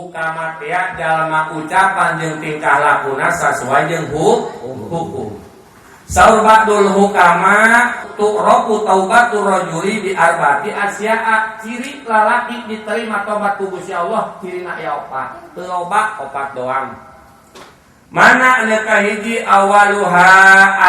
Hukama teh jalma ucapan jeung tingkah lakuna sasuai jeung hukum. Saur ba'dul hukama tu'rafu taubatur rajuli bi arba'ati asya'a, ciri lalaki diterima tobat ku Gusti Allah cirina aya opat. Teu loba, opat doang. Mana anu kahiji, awaluha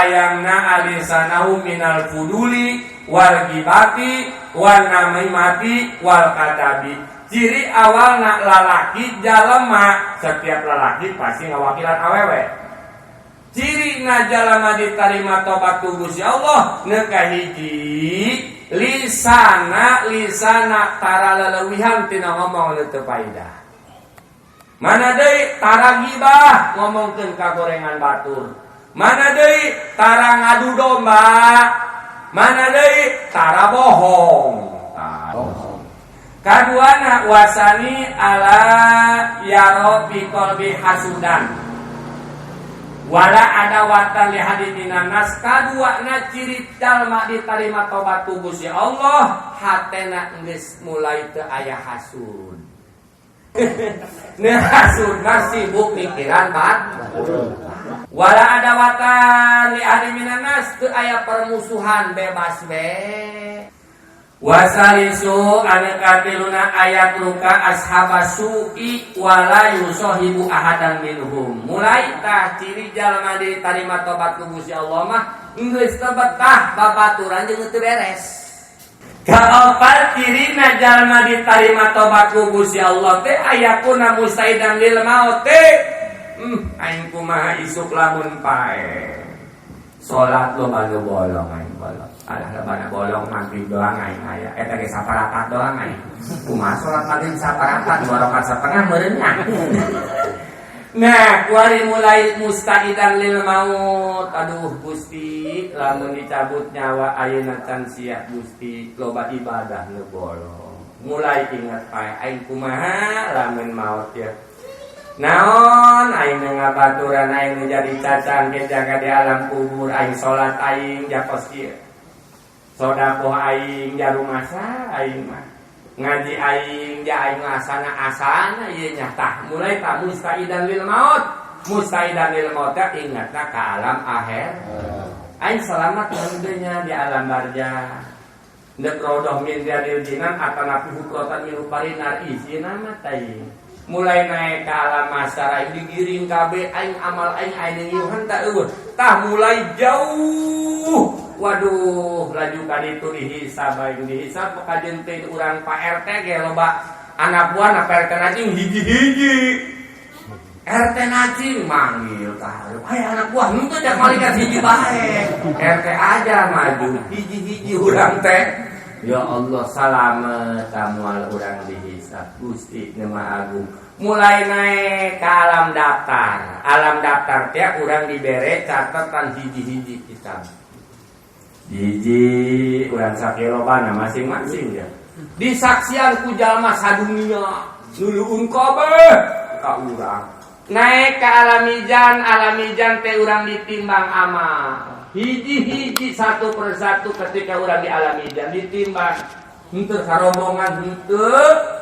ayamna alisanahu minal fuduli wal gibati wan namimati wal katabi. Ciri awalna lalaki jalema, setiap lalaki pasti ngawakilan awewe. Ciri na jalema diterima tobat ku Gusti Allah nu kahiji, lisana, lisana tara leleuwihan tina ngomong nu teu paedah. Mana deui, tara gibah, ngomongkeun kagorengan batur. Mana deui, tara ngadu domba. Mana deui, tara bohong. Kaduana, wasani ala yaro fi qalbi hasudan wala adawatan li ahadin minan nas. Kaduana, ciri jalma diterima tobat ku Gusti Allah, hatena geus mulai teu aya hasud. Nih, hasud mah sibuk mikiran bat wala adawatan li ahadin minan nas, teu aya permusuhan, bebas be. Wasalisu, anu katiluna, ayatruka ashaba su'i wala yusohibu ahadan minhum. Mulai tah ciri jalma diterima tobat ku Gusti Allah mah geus teu betah babaturan jeung teu beres. Kaopat, cirina jalma diterima tobat ku Gusti Allah teh ayakuna mustaidan lil maut teh. Aing kumaha isuk lamun paeh. Salat loba nu bolong, aing bolong. Alah, lebana bolong maghrib doang aing aya. Eta ge saparapat doang aing. Kumaha salat maghrib saparapat, 2,5 rakaat meureun nya. Nah, kuari mulai mustaidan lil maut. Aduh Gusti, lamun dicabut nyawa ayeuna can siap Gusti, loba ibadah nu bolong. Mulai ingat paeh, aing kumaha lamun maut ya. Naon aing ngabaturan, aing nu jadi cacang ke jaga di alam kubur, aing salat aing ja kos kieu. Sodakoh aing ja rumasa aing mah. Ngaji aing ja aing asana asana ieu nya. Tah, mulai tah mustaidan lil maut. Mustaidan lil maut teh ingatna ka alam akhir. Aing selamat henteu nya di alam barjah. Ndek rodoh min riyadil jinan atanapi hufrotan min hufarin nar isina mah teh. Mulai naik ke alam mahsyar, aing digiring kabeh, aing amal aing aing ngiuhan tak eueuh. Tah, mulai jauh. Waduh, laju ka ditu dihisab, aing dihisab kajeun teh urang Pak RT ge loba anak buah na Pak RT nacing hiji-hiji. RT nacing manggil ka hareup. Hai anak buah, henteu cak malaikat, hiji bae. RT aja maju hiji-hiji urang teh. Ya Allah, salamet moal urang dihisab Gusti Nu Maha Agung. Mulai naik ke alam daftar. Alam daftar teh urang dibere catatan hiji-hiji kitab. Hiji urang sakilobana masing-masing ya. Disaksian ku jalma sadunia, nuluun kabeh ka urang. Naik ke alam mizan, alam mizan teh urang ditimbang amal. Hiji-hiji, satu persatu, ketika urang di alam mizan ditimbang. Henteu sarombongan, henteu,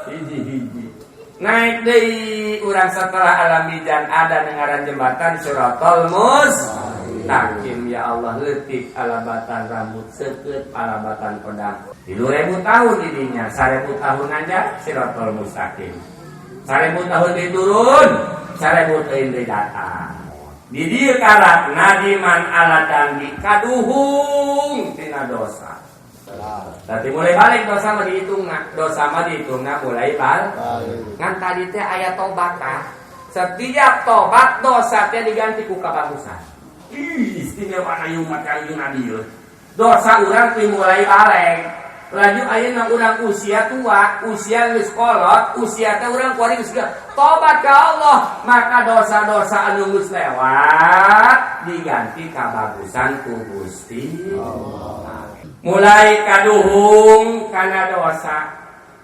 hiji-hiji. Naik deui urang setelah alam mizan, ada nengaran jembatan Siratal Mustaqim. Ya Allah, leutik alabatan rambut, seukeut alabatan pedang. 3000 tahun didinya, 1000 tahun aja Siratal Mustaqim. 1000 tahun diturun, 1000 tahun datang. Di dieu karat nadiman ala danggi, kaduhung tina dosa. Berarti mulai balik dosa mah dihitungna, dosa mah dihitungna mulai bal. Ngan tadi teh aya tobat kah? Setiap tobat dosa teh diganti ku kabagusan. Ih, istimewa na umat kanjeng Nabi ieu. Dosa urang teh mulai balik. Laju ayeuna urang usia tua, usia geus kolot, usia teh urang kuari geus tobat ka Allah, maka dosa-dosa anu geus lewat diganti kabagusan ku Gusti Allah. Mulai kaduhung kana dosa.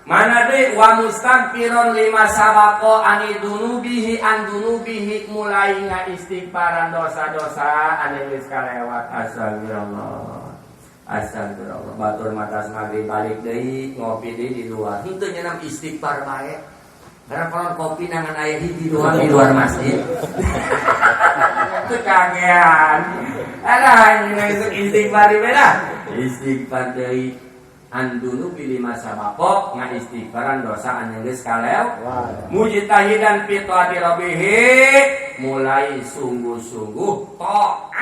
Mana deui, wa mustaghfiron lima sabaqa ani dunubihi, an dunubihi, mulai ngaistighfaran dosa-dosa anu geus kalewat. Astagfirullah. Astagfirullah. Batur matas maghrib balik deui, ngopi deui di luar. Henteu nyenam, istighfar bae. Karena kalau kopi nangan aya hiji doang di luar masjid. Itu kagean. Ada itu istighfar di beda. Istighfar deui 'an dzunubi lima sabaqat, ngaistighfaran dosa anu geus kaleo. Mujtahidan fi taati rabbihi, mulai sungguh-sungguh taat.